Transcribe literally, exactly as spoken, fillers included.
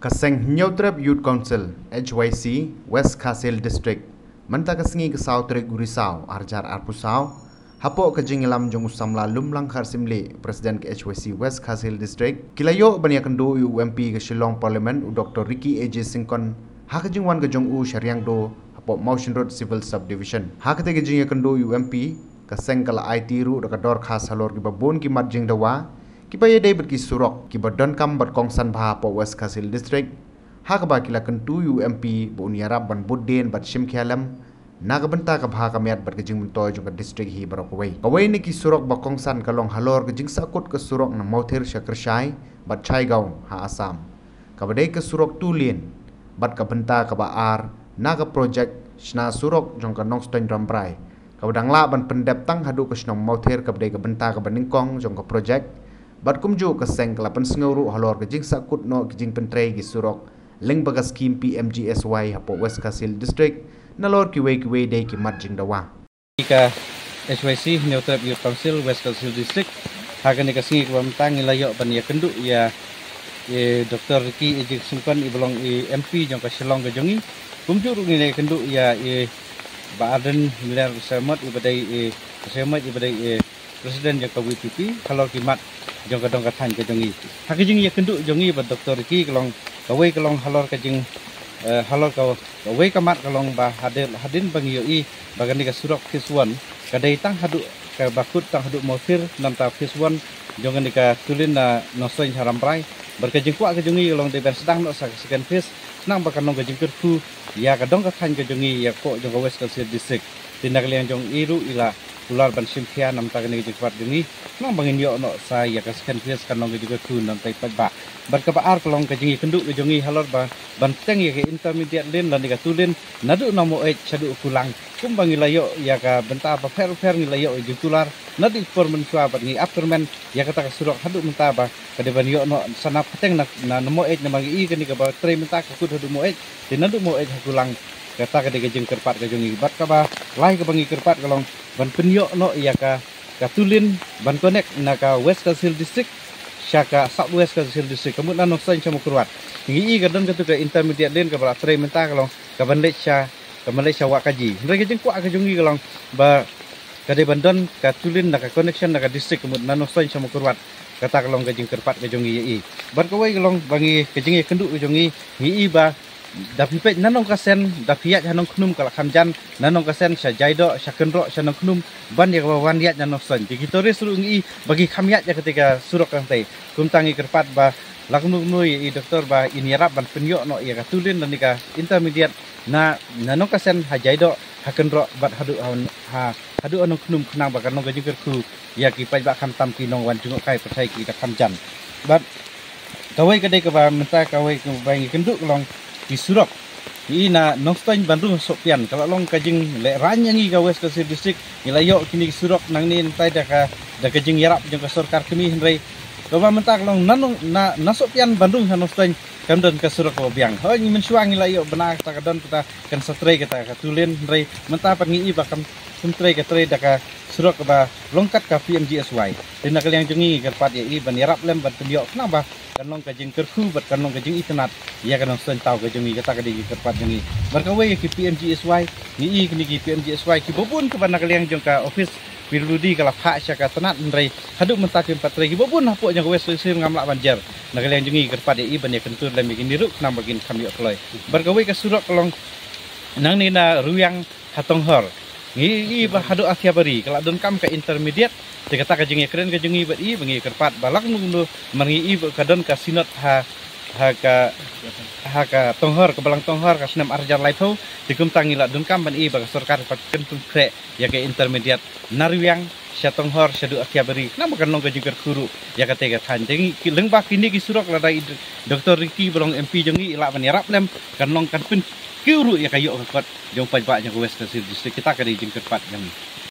Ka seng Hynñiewtrep Youth Council, H Y C, West Khasi Hills District, mynta ka sngi ka saw tarik u Risaw, ar hajar arphew saw, hapoh ka jingïalam jong u samla Lumlang Kharsim Leh, President ka H Y C West Khasi Hills District, ki la ïoh ban ïakynduh ïa u M P ka Shillong Parliament, u Doctor Ricky A J Syngkon, ha ka jingwan ka jong u sha Riangdo, hapoh Mawshynrut Civil Subdivision. Ha katei ka jingïakynduh ïa u M P, ka seng ka la aiti ruh da ka dorkhas halor kiba bun ki mat jingdawa, kiba ïadei bad ki surok, kiba donkam bad kongsan bha hapoh West Khasi Hills District, ha kaba ki la kyntu ïa u M P ba un ïarap ban bud dien bad shim khia lem, na ka bynta ka bha ka miat bad ka jingmyntoi jong ka district hi baroh kawei. Kawei na ki surok ba kongsan ka long halor ka jingsahkut ka surok na Mawthir sha Kyrshai bad Chaigaon ha Assam, kaba dei ka surok two lane, bad ka bynta kaba ar na ka projek shna surok jong ka Nongstoiñ Rambrai, kaba dang lah ban pyndep tang haduh ka shnong Mawthir, kaba dei ka bynta kaba nyngkong jong ka projek. Bad kumjuh ka seng ka la pynsngew ruh halor ka jingsahkut noh ki jingpyntrei ki surok lyngba ka skim P M G S Y hapoh West Khasi Hills District, nalor kiwei kiwei de ki mat jingdawa. Ka H Y C, Hynñiewtrep Youth Council, West Khasi Hills District, ha kane ka sngi kaba mynta ngi la ïoh ban ïakynduh ïa i Doctor Ricky A J Syngkon, iba long i M P jong ka Shillong ka jong ngi. Kumjuh ruh ngi la ïakynduh ïa i Bah Ardent Miller Basaiawmoit, iba dei i Basaiawmoit, iba dei i President jong ka V P P, halor ki mat jong ka dong ka thaiñ ka jong ngi. Ha ka jingïakynduh jong ngi bad Doctor Ricky ka long kawei, ka long halor ka jing, eh, halor ka, kawei ka mat ka long ba hadien, hadien ba ngi ïohi ba kane ka surok phase one ka dei tang haduh, kaba kut tang haduh Mawthir, nangta phase one jong kane ka two lane na Nongstoiñ ha Rambrai. Bad ka jingkwah ka jong ngi ka long dei ban sdang noh sa ka second phase, khnang ba kan long ka jingkyrkhu ïa ka dong ka thaiñ ka jong ngi, ïa ka jong ka West Khasi Hills District. Te na ka liang jong i ruh i la kular ban shim khia namta kane ka jingkyrpad jong ngi, khnang ba ngin ïoh noh sa ïa ka second phase, kan long ka jingkyrkhu namta i paidbah. Bad kaba ar ka long ka jingïakynduh ka jong ngi halor ba ban teng ïa ka intermediate lane lane ka two lane naduh na Maweit shaduh Kulang. Kumba ngi la ïoh ïa ka bynta bapher bapher, ngi la ïoh ïa jingkular naduh i por mynshuwa bad ngi ap kyrmen ïa kata ka surok haduh mynta ba ka dei ban ïoh noh sa na pateng na, na, na Maweit, namar ngi i kane kaba trei mynta ka kut haduh Maweit, te naduh Maweit ha Kulang. Kata ka dei ka jingkyrpad ka jong ngi. Bad kaba lai kaba ngi kyrpad ka long ban pynïoh noh ïa ka, ka two lane ban connect na ka West Khasi Hills District sha ka South West Khasi Hills District, ka mut na Nongstoiñ sha Mawkyrwat. Ngi i ka don katu ka intermediate lane kaba la trei mynta ka long kaban leit sha, kaban leit sha Wahkaji. Hynrei ka jingkwah ka jong ngi ka long ba ka dei ban don ka two lane na ka connection na ka district, ka mut na Nongstoiñ sha Mawkyrwat. Kata ka long ka jingkyrpad ka jong ngi ïa i. Bad kawei ka long ba ngi, ka jingïakynduh ka jong ngi, ngi i ba da phi peit na Nongkasen, da phi ïaid ha Nongkhnum ka la kham jan, na Nongkasen sha Jaidoh, sha Kynroh, sha Nongkhnum, ban ïa kaba wan ïaid na Nongstoiñ. Te ki tourist ruh ngi i ba ki kham ïaid ïa katei ka surok kangtei. Kumta ngi kyrpad ba la kumno kumno ïa i Doctor ba in ïarap ban pynïoh noh ïa ka two lane lane ka intermediate na, na Nongkasen ha Jaidoh, ha Kynroh bad haduh ha, ha, haduh ha Nongkhnum, khnang ba kan long ka jingkyrkhu ïa ki paidbah khamtam ki nongwan jngohkai pyrthei ki da kham jan. Bad kawei ka dei kaba mynta kawei kaba ngi kynduh ka long ki surok. Ngi i na Nongstoiñ ban rung ha Sohpian ka la long ka jinglehraiñ ïa ngi ka West Khasi Hills District. Ngi la ïoh kine ki surok nangne nangtai da ka, da ka jingïarap jong ka sorkar kmie, hynrei kaba mynta ka long na Nong, na, na Sohpian ban rung ha Nongstoiñ kam don ka surok kaba biang. Hooid, ngi mynshuwa ngi la ïoh bna kata ka don kata kan sa trei kata ka two lane, hynrei mynta pat ngi i ba kam, kam trei, ka trei da ka surok kaba long kat ka P M G S Y. Te na ka liang jong ngi ngi kyrpad ïa i ban ïarap lem ban pynïoh khnang ba kan long ka jingkyrkhu bad kan long ka jingitynnad ïa ka Nongstoiñ taw ka jong ngi. Kata ka dei ka jingkyrpad jong ngi. Bad kawei ïa ki P M G S Y, ngi i kine ki P M G S Y kiba bun kiba na ka liang jong ka office P W D ka la phah sha ka tnat, hynrei haduh mynta kim pat trei, kiba bun hapoh jong ka West Khasi Hills ngam lah ban jer. Na ka liang jong ngi ngi kyrpad ïa i ban ïakyntur lem ïa kine ruh khnang ba kin kham ïoh kloi. Bad kawei ka surok ka long nangne na Rwiang ha Tonghor. Ngi i ba haduh Athiabari ka la donkam ka intermediate. Te kata ka jingïakren ka jong ngi bad i ba ngi kyrpad ba la kumno kumno, namar ngi i ba ka don ka synod ha, ha ka, ha ka Tonghor, ka balang Tonghor ka snem ar hajar laiphew. Te kumta ngi la donkam ban i ba ka sorkar pat kan pynkhreh ïa ka intermediate na Rwiang sha Tonghor shaduh Athiabari, khnang ba kan long ka jingkyrkhu ruh ïa katei ka thaiñ. Te ngi, ki, lyngba kine ki surok, lada i Doctor Ricky ba long M P jong ngi i lah ban ïarap lem, kan long kan pynkiew ruh ïa ka ïoh ka kot jong paidbah jong ka West Khasi Hills District. Kita ka dei jingkyrpad jong ngi.